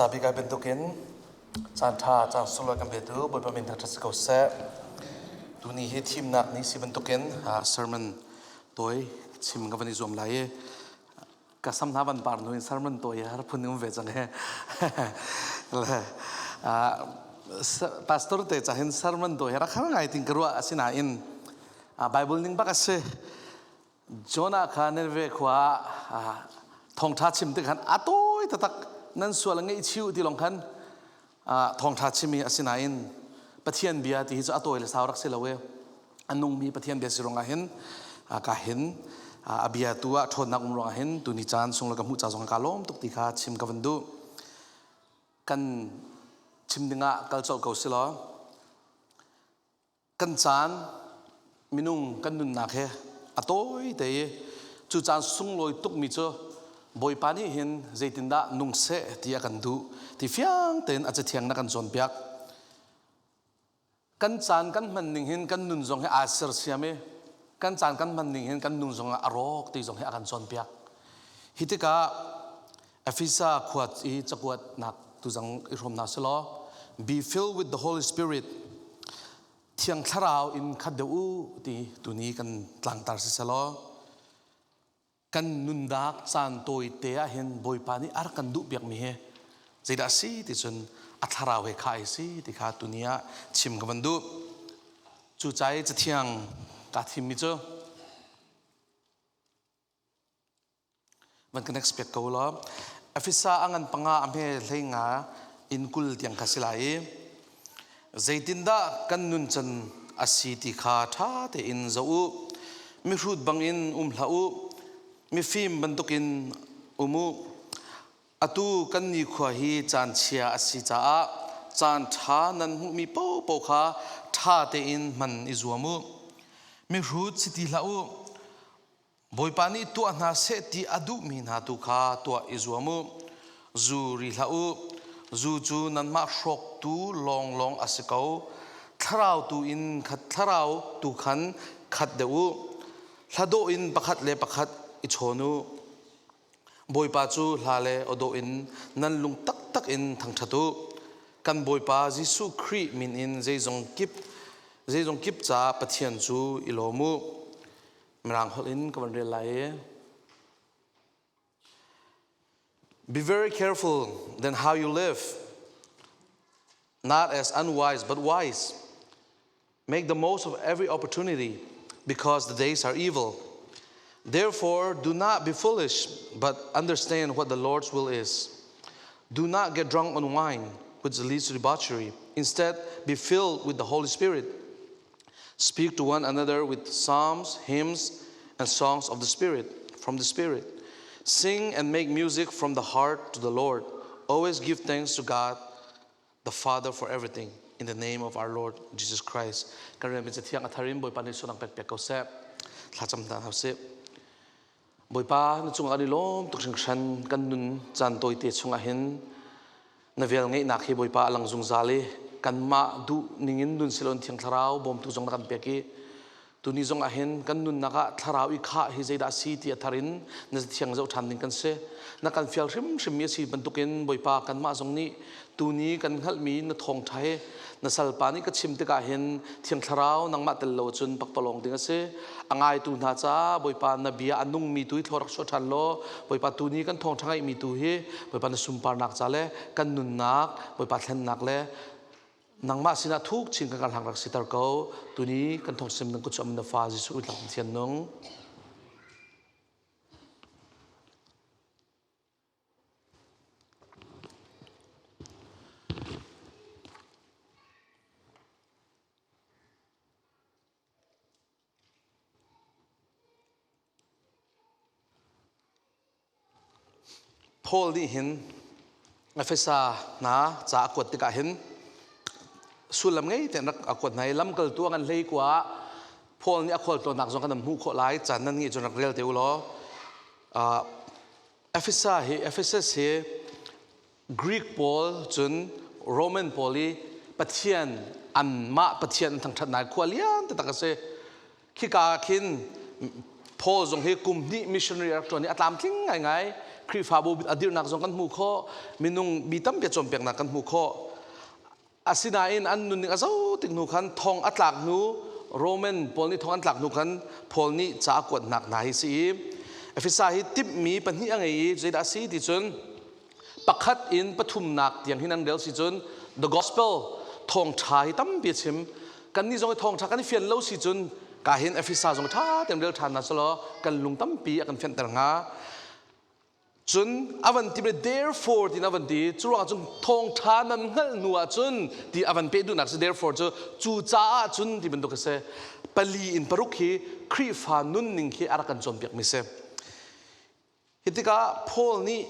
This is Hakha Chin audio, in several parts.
Bik ai bantukin caan ṭha caan sunglawi kan petu Bawipa min thangṭhat si ko seh. Tuni hi thimnak ni si bantukin sermon tawi chim ka van i zuam lai i ka sam hna van par hnu in sermon tawi har phun um ve cang he. Le pastor te ca hin sermon tawi rak har ngai ting ka ruah asinain Bible ning bak a si. Jonah kha Nineveh khua ah thawngṭha chim tik khan a tawi taktak nan sual a ngaihchiu ti lawng khan thawngṭha chim hi asinain Pathian bia ti hi cu a tawi le sau rak si lo i a nungmi Pathian bia si ruangah hin ka hin a bia tu ah ṭhawnnak um ruangah hin tuni caan sung le ka hmuh ca zong ka lawm tuk ti kha chim ka van duh. Kan chim dingah kal colh ko si law Kan caan minung kan nunnak he a tawi te i cu caan sunglawi tukmi cu Bawipa nih hin zeitindah nung seh ti a kan duh ti fiang tein a cathiang na kan cawnpiak. Kan caan kan hman ning hin kan nun zong hi aa sersiam i kan caan kan hman ning hin kan nun zong ah a rawk ti zong hi a kan cawnpiak. Hi tikah Efesa khua i cakuatnak tuzang i hrawm hna selaw be filled with the Holy Spirit Thiang Thlarau in khat deuh u ti tuni kan tlangtar si selaw kan nundak caan tawi te ah hin Bawipa nih a rak kan duh piakmi hi zeidah si ti cun a thlarau he kha ai si ti kha tuni ah chim ka van duh cu ca i cathiang kaa thimmi cu Van kan expect ko law. Efesa a ngan panga a hme hlei nga in kul tiang kha si lai i zeitindah kan nuncan a si ti kha ṭha tein zoh u. Mihrut bangin um hlah u, mifim bantukin um u. Atu kan nikhua hi caan chia a si caah caan ṭha nan hmuhmi paohpaoh kha ṭha tein hman i zuam u. Mihrut si ti hlah u, Bawipa nih tuah hna seh ti a duhmi hna tu kha tuah i zuam u. Zu ri hlah u. Zu cu nanmah hrawktu lawnglawng a si ko. Thlarau tu in khat thlarau tu khan khat deuh u. Hla dawh in pakhat le pakhat i chawn u. Bawipa cu hla le aw dawh in nan lung taktak in thangṭhat u. Kan Bawipa Jesuh Khrih min in zeizong kip zeizong kip ca Pathian cu i lawm u. Mirang holh in ka van rel lai i Be very careful then how you live, not as unwise but wise. Make the most of every opportunity because the days are evil. Therefore, do not be foolish, but understand what the Lord's will is. Do not get drunk on wine, which leads to debauchery. Instead, be filled with the Holy Spirit. Speak to one another with psalms, hymns, and songs of the Spirit, from the Spirit. Sing and make music from the heart to the Lord. Always give thanks to God the Father for everything in the name of our Lord Jesus Christ. Kan rian thiang a tharim Bawipa nih sunang pek pek ko seh. Thlacam hna hau sih. Bawipa na cungah kan i lawm tuk hringhran kan nun caan tawite chungah hin na vel ngeihnak hi Bawipa a lang zungzal i kanmah duh ningin nun siloin Thiang Thlarau bawmtu zong na kan pek i tuni zong ah hin kan nunnak ah thlarau i khah hi zeidah a si ti a thar in na thiang zoh ṭhan ding kan si na kan fial hrimhrimmi a si bantukin Bawipa kanmah zong nih tuni kan hngalhmi na thawngṭha hi na salpa nih ka chim tikah hin Thiang Thlarau nangmah tel lo cun pakpalawng ding a si a ngaitu hna ca Bawipa na bia a nungmi tu hi thlawrak chuah ṭhan law Bawipa tuni kan thawngṭha ngeihmi tu hi Bawipa na sunparnak ca le kan nunnak Bawipa thlennak le nangmah sinah thuk chin kan hlang rak siter ko tuni kan thawng sim nang kucham na fa Jesuh tlak thian nung Paul nih hin Efesa hna ca a kuat tikah hin sullam ngei tein rak a kuat hna i lamkaltu a ngan hlei kua ah Paul nih a khualtlawnnak zong kan hmuh khawh lai caan nan ngeih cun rak rel te u law Efesa hi Ephesus hi Greek pawl cun Roman pawl i Pathian anmah Pathian an thangṭhatnak khua lian taktak a si. Khika ah khin Paul zong hi kum hnih missionary a rak ṭuan i a tlamtling ngaingai. Khrihfabu a dirhnak zong kan hmuh khawh, minung mi tampi a cawnpiaknak kan hmuh khawh. Asinain an nunning a zo tik hnu khan thong a tlak hnu Roman pawl nih thong an tlak hnu khan Paul nih ca a kuatnak hna hi si i Efesa hi timhmi pahnih a ngei i zeidah a si ti cun pakhat in pathumnak tiang hin an rel si cun the gospel thawngṭha hi tampi a chim. Kannih zong hi thawngṭha kan i fian lo si cun ka hin Efesa zong ṭha tein rel ṭhan hna selaw kan lung tampi a kan fianhter hnga. Cun a van ti therefore tiin a van ti. Cu ruangah cun thawngṭha nan hngalh hnu ah cun ti a van peh duhnak si therefore cu cu caah cun ti bantuk a si. Pali in paruk hi Khrihfa nunning khi a rak kan cawnpiakmi si. Hi tikah Paul nih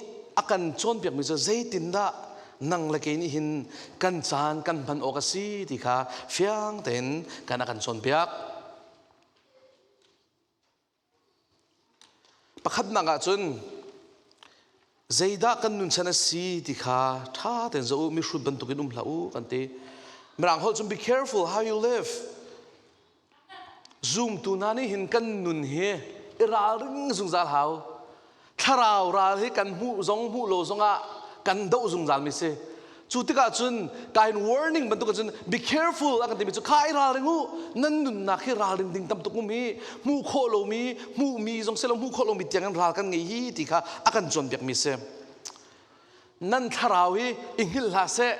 a kan cawnpiakmi cu zeitindah nang le kei nih hin kan caan kan hman awk a si ti kha fiang tein kan a kan cawnpiak. Pakhatnak ah cun zeidah kan nunchan a si ti kha ṭha tein zoh u, mihrut bantukin um hlah u kan ti. Mirang holh cun be careful how you live. Zumtu hna nih hin kan nun hi i ralring zungzal hau. Thlarau ral hi kan hmuh zong hmuh lo zongah kan doh zungzal mi si. Cu tikah cun kain warning bantuk cun be careful a kan timi cu kha i ralring u nan nunnak hi ralring ding tam tuk um hi hmuh khawh lomi hmuhmi zong silo hmuh khawh lomi tiang in ral kan ngei hi ti kha a kan cawnpiak mi si. Nan thlarau hi i hngilh hlah seh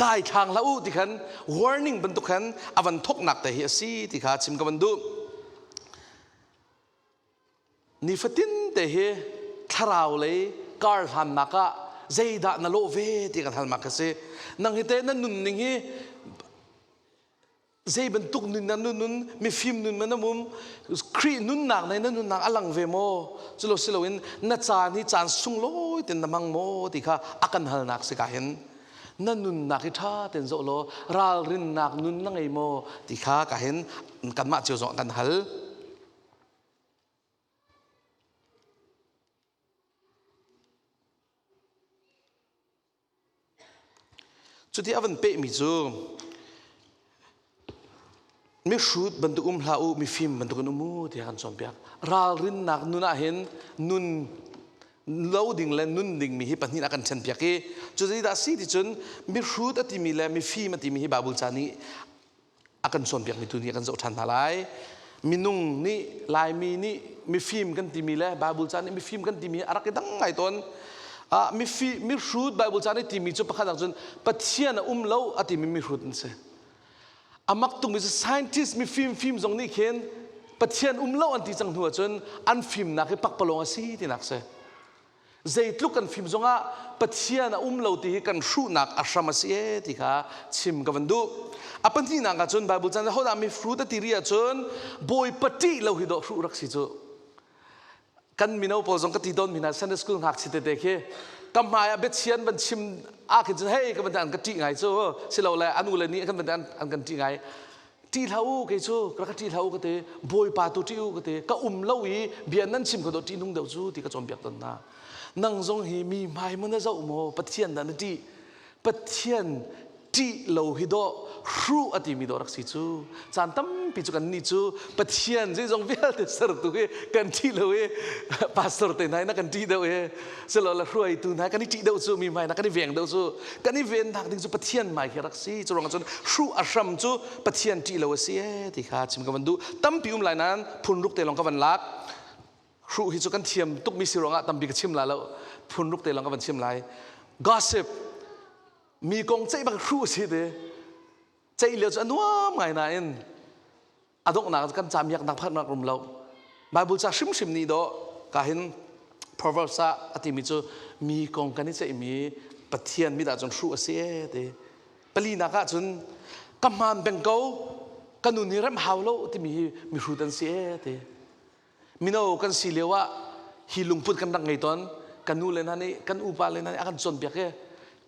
dai thlang hlah u ti khan warning bantuk khan a van thoknak te hi a si ti kha chim ka van duh. Nifatin te hi thlarau lei kar hlannak ah zeidah na lawh ve ti kan halmak ka si. Nang hi te na nunning hi zei bantuk nun na nun mifim nun ma na mum Khrih nunnak nei na nunnak a lang ve maw culo siloin na caan hi caan sunglawi ten na hmang maw ti kha a kan halnak si ka hin na nunnak hi ṭha ten zoh law ralrinnak nun na ngei maw ti kha ka hin kanmah cio zong kan hal. Cuti a van pehmi cu mihrut bantuk um hlah u, mifim bantuk in um u tiah kan cawnpiak. Ralrinnak nun ah hin nun lo ding le nun dingmi hi pahnih ah kan ṭhenpiak i cu zeidah si ti cun mihrut a timi le mifim a timi hi Bible ca nih a kan cawnpiakmi tu nih a kan zoh ṭhan hna lai. Minung nih Laimi nih mifim kan timi le Bible ca nih mifim kan timi a rak i dang ngai tawn. Ah mifi mihrut Bible ca nih timi cu pakhat ah cun Pathian a um lo a timi mihrut an si. Amak tungmi cu scientist mifim fim zong nih khin Pathian um lo an ti cang hnu ahcun an fimnak hi pakpalawng a si tinak si. Zeitluk kan fim zongah Pathian a um lo ti hi kan hruhnak a hram a si e ti kha chim ka van duh. A pahnihnak ah cun Bible chan hodah mi fruit a ti ri ahcun Bawipa ṭih lo hi dawh hruh rak si cu. Kan mino pawl zong ka ti tawn mi hna Sunday school ngakchia tete khi ka hmai ah biachian van chim ah khin cun hei ka van an ka ṭih ngai cu silole an u le nih kan van an kan ṭih ngai ṭih hlah u kei cu ka rak ṭih hlah u ka ti bawipa tu ṭih u ka ti ka um lo i bia nan chim kho dawh ṭih nung deuh cu ti ka cawnpiak tawn hna nang zong hi mi hmai maw na zoh maw pathian dah na ṭih pathian ṭih lo hi dawh hruh a timi dawh rak si cu caan tampi cu kan nih cu pathian zeizong vialte sertu hi kan ṭih lo i pastor te hna na kan ṭih deuh i Silo le hruaitu hna kan i ṭih deuh cu mi hmai na kan i veng deuh cu kan i vennak ding cu Pathian hmai khi rak si. Cu ruangah cun hruh a hram cu Pathian ṭih lo a si ee ti kha chim ka van duh. Tampi um lai nain phun ruk te lawng ka van lak. Hruh hi cu kan thiam tukmi si ruangah tampi ka chim la lo. Phun ruk te lawng ka van chim lai. Gossip mi kong ceih bak hruh a si te. Ceih lio cu a nuam ngai nain a donghnak kan ca miaknak phatnak rum lo Bible ca hrimhrim nih dawh ka hin Proverbs ah a timi cu mi kong kan i ceihmi Pathian mit ahcun hruh a si ee ti palinak ahcun ka hmaan peng ko ka nun hi remh hau lo timi hi mihrut an si ee ti mino kan si lio ah hi lungput kan rak ngei tawn kan nu le hna nih kan upa le hna nih a kan cawnpiak i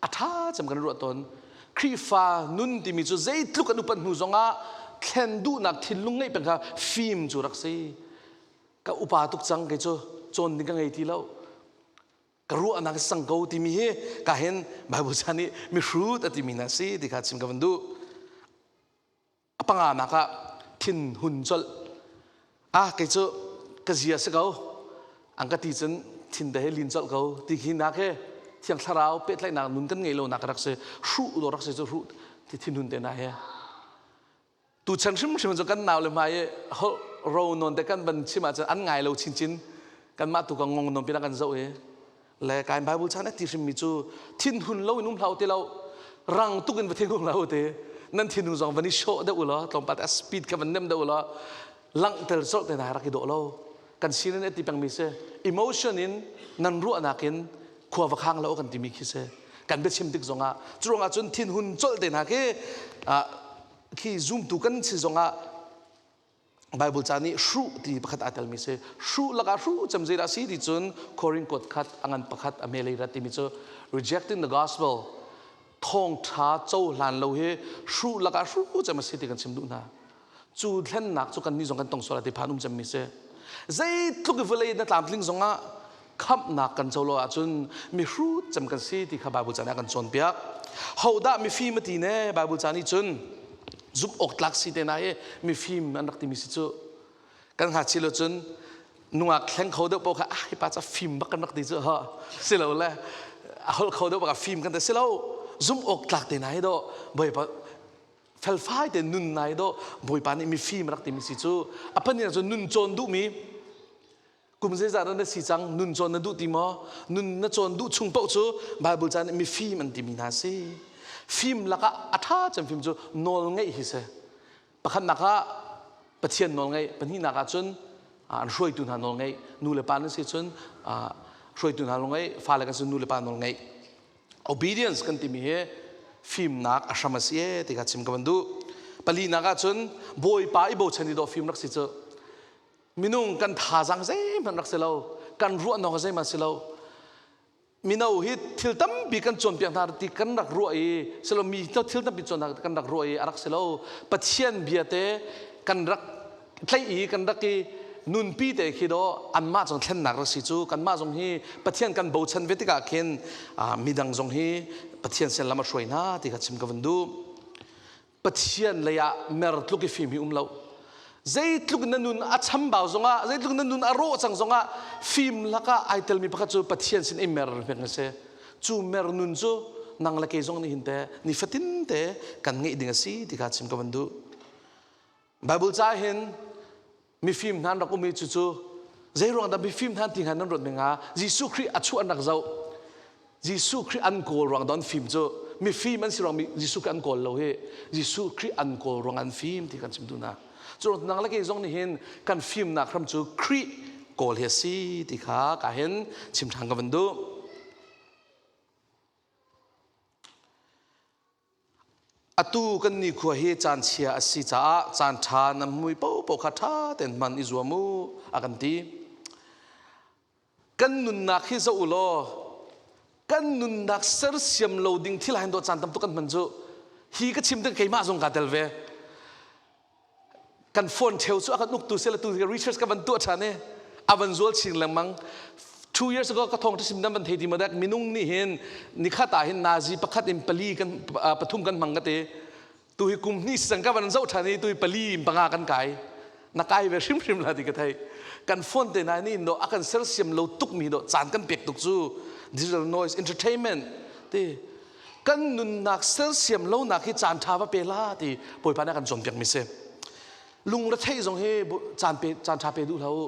a ṭha cem kan ruah tawn Khrihfa nun timi cu zeitluk kan upat hnu zongah thlen duhnak thinlung ngeih peng kha fim cu rak si ka upa tuk cang kei cu cawn ding ka ngei ti lo ka ruahnak sang ko timi hi ka hin Bible chan nih mihrut a timi hna si ti kha chim ka van duh A panganak ah thinhun colh. Ah kei cu ka zia si ko. An ka ti cun Thin te he lin colh ko ti khi nak he thiang thlarau pehtlaihnak nun kan ngeih lo nak rak si hruh do rak si cu hruh ti thinhun te na he tu chan hrimhrim cu kan nau le hmai i holh ro non te kan van chim ahcun an ngai lo chinchin kanmah tu ka ngong non pina kan zoh i le kai bible chan a ti hrim mi cu thinhun lo in um hlau ti lo rang tuk in va thinhung lo te nan thinhung zong van i show deuh ulaw tlawmpal a speed kha van nem deuh ulaw langhter colh te na rak i dawh lo kan sin in a ti pengmi si emotion in nan ruahnak in khua va khang lo kan timi khi si kan biachim tik zongah curuangah cun thinhun colh te hna khi khi zumtu kan si zongah Bible ca nih hruh ti pakhat aa telmi si hruh lakah hruh cem zeidah si ti cun Korin kuat khat a ngan pakhat a melei rat timi cu rejecting the gospel thawngṭha cohlan lo hi hruh lakah hruh cem a si ti kan chim duh hna cu thlennak cu kan nih zong kan tong sual ti phan um cemmi si zeitluk i vawlei na tlamtling zongah khamhnak kan co lo ahcun mihrut cem kan si ti kha Bible ca nih a kan cawnpiak hodah mifim a ti ne Bible ca nih cun zumh awk tlak si te na hi mifim an rak timi si cu kan ngakchia lo cun nungak thleng kho deuh paoh kha ah hi pa ca fim bak kan rak ti cu ha si lo le a holh kho deuh bak ah fim kan ti si lo zumh awk tlak te na hi do bawipa felfai te nun nai do bawipa nih mifim rak timi si cu a panin cun nun cawn duhmi kum zeizah na si cang nun cawn na duh ti maw nun na cawn duh chung paoh cu Bible ca nih mifim an timi hna si fim lakah a ṭha cem fim cu nawl ngeih hi si pakhatnak ah Pathian nawl ngeih pahnihnak ah cun an hruaitu hna nawl ngeih nu le pa nan si cun hruaitu hna nawl ngeih fale kan si nu le pa nawl ngeih obedience kan timi hi fimnak a hram a si e ti kha chim ka van duh palinak ah cun bawipa i bochan i dawh fim rak si cu minung kan thazaang zeihmanh rak si lo kan ruahnak zeihmanh si lo mino hi thil tampi kan cawnpiak hna ti kan rak ruah i silo mi thil tampi cawn kan rak ruah i a rak si lo pathian bia te kan rak tlaih i kan rak i nunpi te khi do anmah zong thlennak rak si cu kanmah zong hi pathian kan bochan ve tikah khin midang zong hi pathian sin lam a hruai hna ti kha chim ka van duh Pathian lei ah mer tluk i fim hi um lo. Zeitluk na nun a chambau zongah, zeitluk na nun a rawh cang zongah fim lakah ai telmi pakhat cu Pathian sin i mer hmek na si. Cu mer nun cu nang le kei zong nih hin te nifatin te kan ngeih ding a si ti kha chim ka van duh. Bible ca hin mifim hna an rak um i cucu zeiruang dah mifim hna ti hnga nan ruat ning ah Jesuh Khrih a chuah an rak zoh Jesuh Khrih an kawl ruang don fim cu mifim an si ruang Jesuh Khrih an kawl lo hi Jesuh Khrih an kawl ruang an fim ti kan chim duh na cu nang le kei zong nih hin kan fimnak hram cu Khrih kawl hi a si ti kha ka hin chim ṭhan ka van duh Atu kan nikhua hi caan chia a si caah caan ṭha nan mui paohpaoh kha ṭha tein hman i zuam u a kan ti. Kan nunnak hi zoh u law kan nunnak sersiam lo ding thil ah hin dawh caan tam tuk kan hman cu. Hi ka chim tik keimah zong kaa tel ve. Kan phone ṭheo cu a kan uktu sila tu research ka van tuah ṭhan i a van zual chin lengmang. 2 years ago ka thawng ṭhasim nan van thei ti maw dek minung nih hin nikhat ah hin nazi pakhat in pali kan pathum kan hmang ka ti tu hi kum hnih sang ka van zoh ṭhan i tu hi pali in panga kan kai na kai ve hrimhrim la ti ka thei kan phone te na nih do a kan sersiam lo tuk mi do caan kan pek tuk cu digital noise entertainment ti kan nunnak sersiam lonak hi caan ṭha va pe la ti Bawipa nih a kan cawnpiak mi si lungretheih zong hi caan pe caan ṭha pe duh hlah u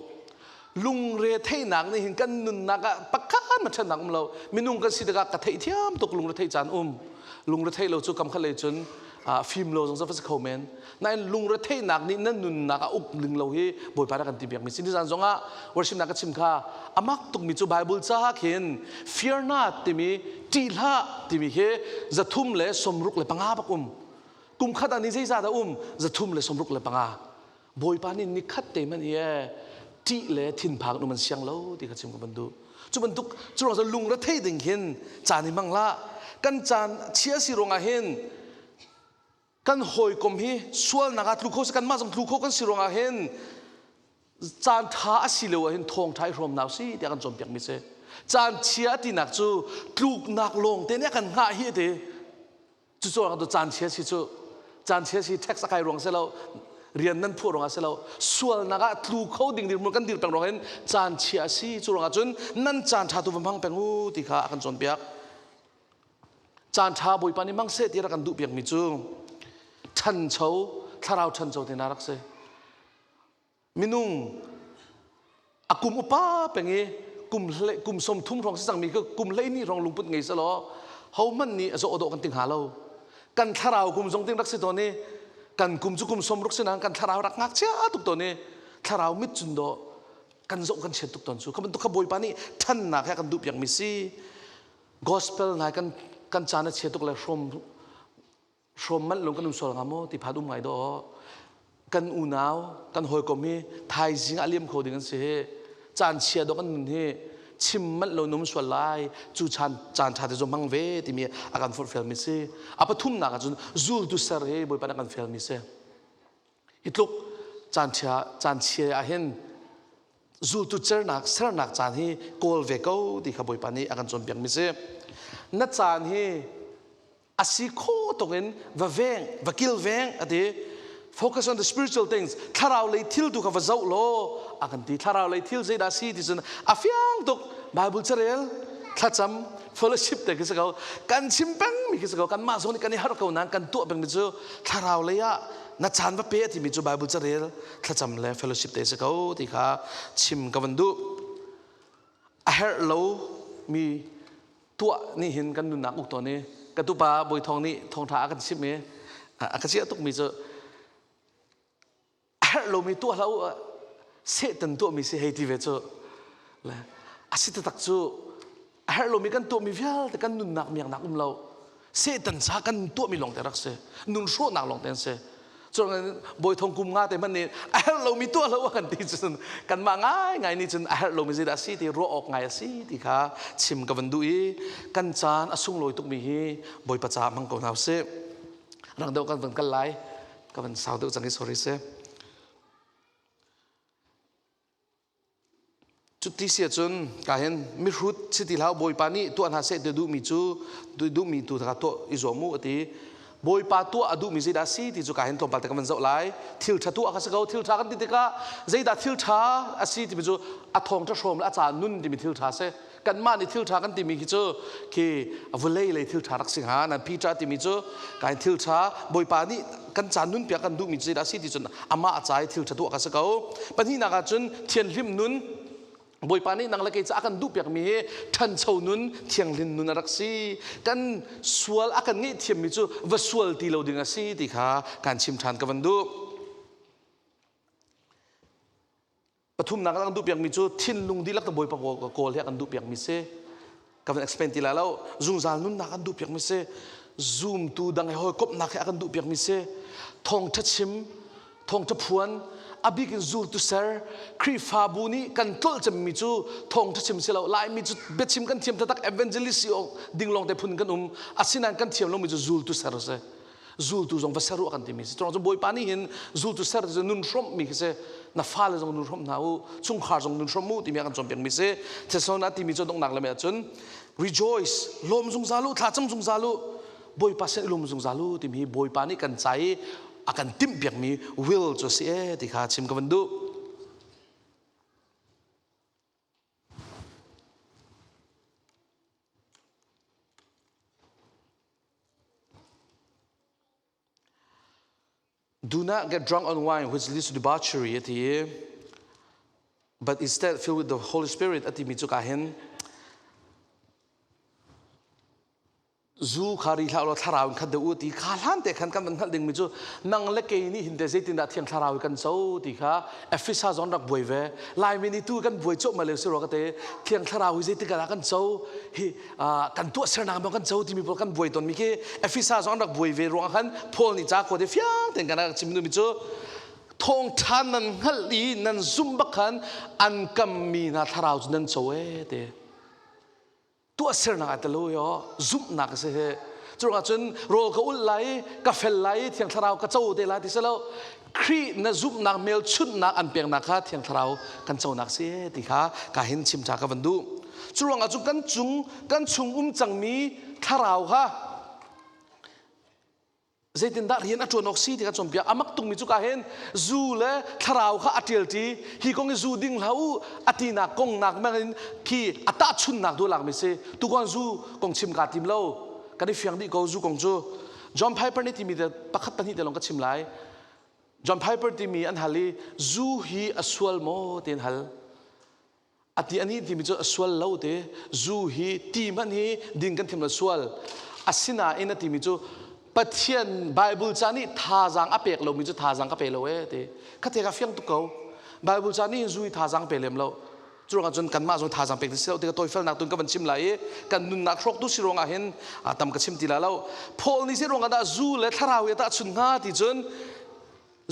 lungre theihnak nih hin kan nunnak ah pakhat ma ṭhatnak um lo minung kan si tikah ka theih thiam tuk lungre theih caan um lungre theih lo cu kam khat lei cun fim lo zong va si kho men nain lungretheihnak nih na nunnak a uk ling lo hi Bawipa nih a kan ti piak mi si nizan zong ah worship nak ka chim kha amak tukmi cu Bible ca khin fear not timi ṭih hlah timi khi 365 bak um kum khat ah ni zeizah dah um 365 Bawipa nih nikhat te man i ṭih le thinphang um an siang lo ti kha chim ka van duh cu bantuk cu ruang lung rethei ding hin caan i hmang hlah kan caan chia si ruangah hin kan hawikom hi sualnak ah tlu kho si kanmah zong tlu kho kan si ruangah hin caan ṭha a si lo ah hin thawngṭha i hrawm hna usih tiah kan cawnpiak mi si caan chia tinak cu tluknak lawng te nih a kan hngah hi ti cucu caan chia si cu caan chia si tax a kai ruang si lo. Rian nan phuah ruangah si lo. Sualnak ah tlu kho ding dirhmun kan dir peng ruang hin caan chia a si. Cu ruangah cun nan caan ṭha tu va hmang peng u ti kha a kan cawnpiak. Caan ṭha Bawipa nih hmang seh ti rak kan duh piakmi cu ṭhancho, thlarau ṭhancho te na rak si. Minung a kum upa peng i kum hle, kum 30 hrawng si cangmi ka kum 12 hrawng lungput ngei selaw hohmanh nih a zawh dawh kan ti hnga lo. Kan thlarau kum zong ting rak si tawn i kan kum cu kum 60 si nain kan thlarau rak ngakchia tuk tawn i thlarau mit cun dawh kan zoh kan chiat tuk tawn cu. Kha bantuk kha Bawipa nih ṭhannak he a kan duh piakmi si. Gospel ngai kan kan caan a chia tuk le hrawm hrawm manh lo kan um sual hnga maw ti phan um ngai dawh. Kan unau kan hawikom hi thaizing ah liam kho ding an si hi. Caan chia dawh kan nun hi chim manh lo num sual lai cu caan caan ṭha te cu hmang ve timi a kan forhfial mi si. A pathumnak ah cun zultu ser hi Bawipa nih a kan fial mi si. Hi tluk caan chia caan chia ah hin zultu cernak sernak caan hi kawl ve ko ti kha Bawipa nih a kan cawnpiak mi si. Na caan hi a si kho tuk in va veng va kil veng a ti. Focus on the spiritual things. Thlarau lei thil tu kha va zoh law a kan ti. Thlarau lei thil zeidah si ti cun a fiang tuk. Bible carel, thlacam, fellowship te khi si ko. Kan chim peng mi khi si ko. Kanmah zong nih kan i harh ko nain kan tuah peng mi cu thlarau lei ah na caan va pe a timi cu Bible carel thlacam le fellowship te si ko ti kha chim ka van duh. A herh lo mi tuah nih hin kan nunnak uk tawn i ka tupa Bawi Thawng nih thawngṭha a kan chimh i a ka ciah tukmi cu a herh lomi tuah hlah u Satan tuahmi si hei ti ve cu le a si taktak cu a herh lomi kan tuahmi vialte kan nunnak miaknak um lo Satan sa kan tuahmi lawng te rak si nun hrawhnak lawng te an si cun bawi thong kum nga te hmanh nih a herh lomi tuah lo kan ti cun kanmah ngai ngai nih cun a herh lomi zeidah a si ti ruah awk ngai a si ti kha chim ka van duh i kan caan a sunglawi tukmi hi Bawipa caah hmang ko hna usih rang deuh kan van kal lai ka van sau deuh cang i sorry si Cuti si ahcun ka hin mihrut si ti hlah Bawipa nih tuah hna seh ti duhmi cu duhmi tu kha tuah i zuam u a ti. Bawipa tuah a duhmi zeidah a si ti cu ka hin tlawmpal te ka van zoh lai. Thil ṭha tuah kha si ko. Thil ṭha kan ti tikah zeidah thil ṭha a si timi cu a thawngṭha hrawm le a ca nun timi thil ṭha a si. Kanmah nih thil ṭha kan timi khi cu khi vawlei lei thil ṭha rak si hnga. Nan Peter timi cu kai thil ṭha Bawipa nih kan caan nun piak kan duhmi cu zeidah a si ti cun amah a ca i thil ṭha tuah kha si ko. Pahnihnak ah cun thianhlim nun Bawipa nih nang le kei ca a kan duhpiakmi hi ṭhancho nun thianghlim nun a rak si. Kan sual a kan ngaihthiammi cu va sual ti lo ding a si ti kha kan chim ṭhan ka van duh. Pathumnak kan duhpiakmi cu thinlung dihlak te Bawipa kawl hi a kan duhpiakmi si. Ka van explain ti lai lo. Zungzal nunnak kan duhpiakmi si. Zumtu dang he hawikomhnak he a kan duhpiakmi si. Thawngṭha chim, thawngṭha phuan, a bik in zultu ser, Khrihfabu nih kan tlolh cemmi cu thawngṭha chim si lo. Laimi cu biachim kan thiam taktak evangelist si awk ding lawng te phun kan um. Asinain kan thiam lomi cu zultu ser a si. Zultu zong va ser u a kan timi si. Cu Bawipa nih hin zultu ser ti cu nun hrawmh mi khi si. Na fale zong nun hrawmh hna u, chungkhar zong nun hrawmh u timi a kan cawnpiak mi si. Thessalona timi cu donghnak lam ahcun rejoice, lawm zungzal u, thlacam zungzal u, Bawipa sin i lawm zungzal u timi hi Bawipa nih kan ca i a kan timhpiak mi will cu a si e ti kha chim ka van duh. Do not get drunk on wine which leads to debauchery a ti i but instead filled with the Holy Spirit a timi cu ka hin zu kha ri hlah law thlarau in khat deuh u ti kha hlan te khan kan van hngalh dingmi cu nang le kei nih hin te zeitindah thiang thlarau kan co ti kha Efesa zong rak buai ve Laimi nih tu kan buai cawh le si rua ka te thiang thlarau hi zeitik ah kan co hi kan tuahsernak maw kan co timi pawl kan buai tawnmi khi Efesa zong rak buai ve ruang khan Paul nih ca kuat i fiang tein kan rak chim duhmi cu thawngṭha nan hngalh i nan zumh bak khan an kammi hna thlarau cu nan co e te tuahsernak ai tel yo zumhnak a si hi curuangah cun rawl ka ulh lai ka fel lai thiang thlarau ka co te lai ti si lo Khrih na zumhnak hmelchunhnak an peknak kha thiang thlarau kan conak si ti kha ka hin chim ṭha ka van duh curuangah cun kan cung kan chung um cangmi thlarau kha. Zeitindah rian a ṭuan awk si ti kha cawnpiak. A mak tungmi cu ka hin zu le thlarau kha a ṭialṭi. Hi kong hi zu ding hlah u a tinak kong nak in khi a tahchunnak duh lakmi si. Tukon zu kong chim kaa tim lo. Kan i fiang dih ko zu kong cu. John Piper nih timi te pakhat pahnih te lawng ka chim lai. John Piper timi an hal i zu hi a sual maw ti an hal. A ti ani timi cu a sual lo te. Zu hi ti hmanh hi ding kan thim lo sual. Asinain a timi cu Pathian Bible ca nih thazaang a pek lomi cu thazaang ka pe lo ee ti. Kha te ka fiang tuk ko. Bible ca nih zu hi thazaang pe lem lo. Cu ruangah cun kanmah zong thazaang pek ti si lo ti ka tawifelnak tun ka van chim lai i kan nunnak hrawktu si ruangah hin tam ka chim ti la lo. Paul nih zei ruangah dah zu le thlarau hi a tahchun hnga ti cun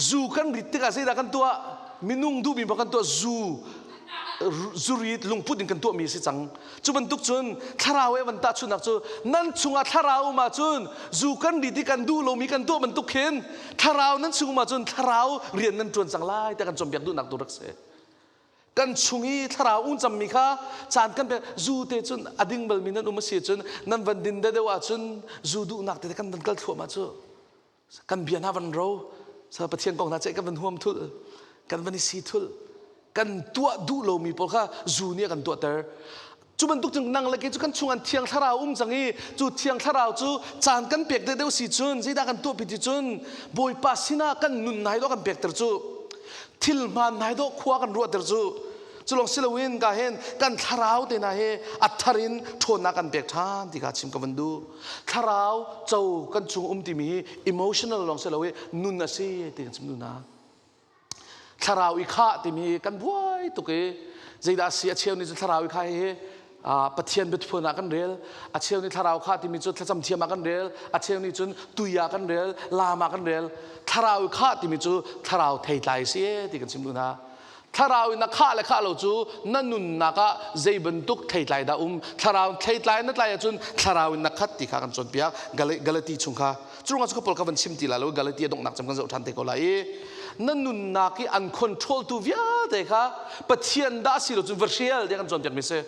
zu kan rit tikah zeidah kan tuah? Minung duhmi bak kan tuah zu zurit lungput in kan tuahmi a si cang. Cu bantuk cun thlarau he van tahchunnak cu nan chungah thlarau um ahcun zu kan rit i kan duh lomi kan tuah bantuk khin thlarau nan chung um ahcun thlarau rian nan ṭuan cang lai tiah kan cawnpiak duhnak tu rak si. Kan chung i thlarau um cammi kha caan kan pek zu te cun a ding balmi nan um a si cun nan van din deuh ahcun zu duhnak te kan van kal thluahmah cu kan bia hna van ro sa Pathian kong hna ceih kan van huam thul kan van i si thul kan tuah duh lomi pawl kha zu nih a kan tuahter cu bantuk cun nang le kei cu kan chung an thiang thlarau um cang i cu thiang thlarau cu caan kan pek deuh deuh si cun zeidah kan tuah pi ti cun Bawipa sinah kan nun nai dawh kan pekter cu thil hmaan nai dawh khua kan ruahter cu cu lawng si loin ka hin kan thlarau te hna hi a thar in ṭhawnnak kan pek ṭhan ti kha chim ka van duh thlarau co kan chung um timi hi emotional lawng si lo i nun a si ti kan chim duh hna thlarau i khah timi kan buai tuk i zeidah a si a cheu nih cu thlarau i khah hi Pathian biathuan ah kan rel a cheu nih thlarau khah timi cu thlacam thiam ah kan rel a cheu nih cun tui ah kan rel lam ah kan rel thlarau i khah timi cu thlarau theitlai si ti kan chim duh hna Thlarau in na khah le khah lo cu na nunnak ah zei bantuk theitlai dah um thlarau theitlai na tlai ahcun thlarau in na khat ti kha kan cawnpiak Galati chung kha cu cu pawl ka van chim ti lai lo Galati a donghnak cem kan zoh ṭhan te ko lai i na nunnak i an control tu vialte kha Pathian dah si lo cun va hrial tiah kan cawnpiak mi si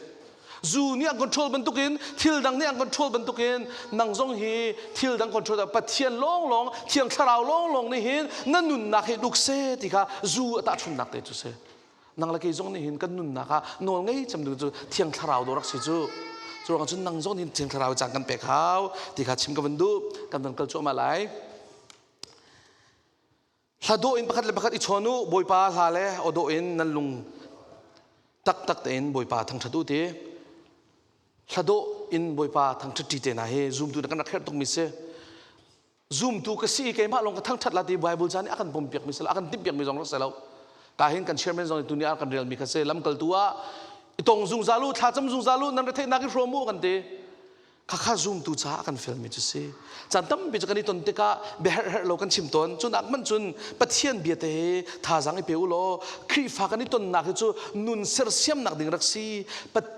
zu nih an control bantukin thil dang nih an control bantukin nang zong hi thil dang control Pathian lawnglawng Thiang Thlarau lawnglawng nih hin na nunnak hi duk se ti kha zu a tahchunnak te cu si nang le kei zong nih hin kan nunnak ah nawl ngei cem ding cu Thiang Thlarau dawh rak si cu cu ruangah cun nang zong nih Thiang Thlarau caan kan pek hau ti kha chim ka van duh kan van kal cuahmah lai Hla dawh in pakhat le pakhat i chawn u, Bawipa hla le aw dawh in nan lung taktak tein Bawipa thangṭhat u ti. Hla dawh in Bawipa thangṭhat ṭi te hna hi zumtu na kan rak herh tukmi si. Zumtu ka si i keimah lawng ka thangṭhat la ti Bible ca nih a kan pompiakmi si lo, a kan timhpiakmi zong rak si lo. Ka hin kan chairman zong nih tuni a kan relmi kha si. Lamkaltu ah i tong zungzal u, thlacam zungzal u, nan retheihnak i hrawm u kan ti. Khakha zumtu caah kan felmi cu si. Caan tampi cu kan i ton tikah bia herh lo kan chim tawn. Cunak hmanh cun Pathian bia te hi thazaang i pe u law Khrihfa kan i tonnak hi cu nun sersiamnak ding rak si.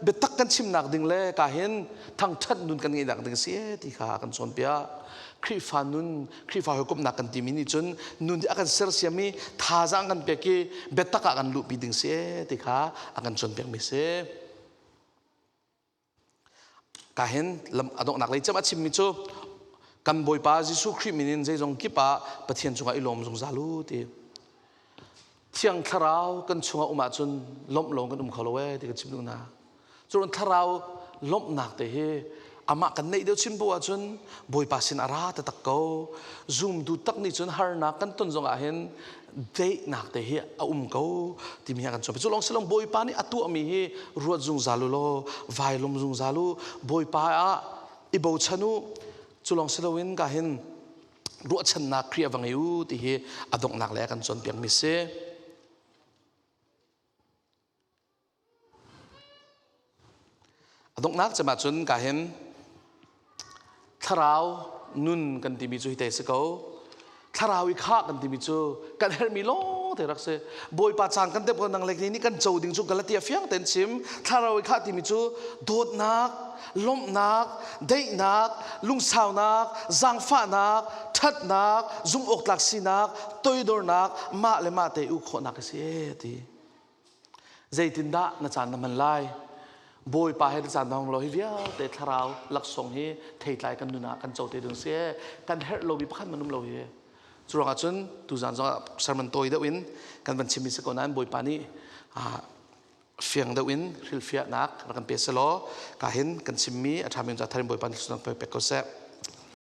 Biatak kan chimnak ding le ka hin thangṭhat nun kan ngeihnak ding si ti kha kan cawnpiak. Khrihfa nun, Khrihfa hawikomhnak kan timi nih cun nun hi a kan sersiam i thazaang kan pek i biatak ah kan luhpi ding si ti kha a kan cawnpiakmi si. Ka hin lam a donghnak lei cem a chimmi cu kan Bawipa Jesuh Khrih min in zeizong kip ah Pathian cungah i lawm zungzal u ti. Thiang Thlarau kan chungah um ahcun lawmh lawng kan um kho lo ee ti kan chim duh hna. Cun Thlarau lawmhnak te hi amah kan neih deuh chin bu ahcun Bawipa sin a ra taktak ko. Zumtu tak nih cun harnak kan ton zongah hin daihnak te hi a um ko timi hi a kan cawnpiak. Cu lawng si lo Bawipa nih a tuahmi hi ruat zungzal u law vai lum zungzal u Bawipa ah i bochan u cu lawng si loin ka hin ruahchannak Khrih a va ngei u ti hi a donghnak le a kan cawnpiakmi si. A donghnak cem ahcun ka hin thlarau nun kan timi cu hi te si ko. Thlarau i khah kan timi cu kan herhmi lawng te rak si. Bawipa caan kan tep ko nang le nih kan co ding cu Galatia fiang tein chim. Thlarau i khah timi cu dawtnak, lawmhnak, daihnak, lungsaunak, zaangfahnak, ṭhatnak, zumhawktlak sinak, toidornak, mah le mah te u khawhnak a si ti. Zeitindah na caan na hman lai? Bawipa he caan hmang lo hi vialte thlarau laksawng hi theitlai kan nun ah kan co te ding si. Kan herh lomi pakhat man um lo hi. Cu ruangah cun tuzan zongah sermon tawi deuh in kan van chimmi si ko nain Bawipa nih fiang deuh in hrilhfiahnak rak kan pe selaw ka hin kan chimmi a ṭhami ca tharin Bawipa nih pe ko seh.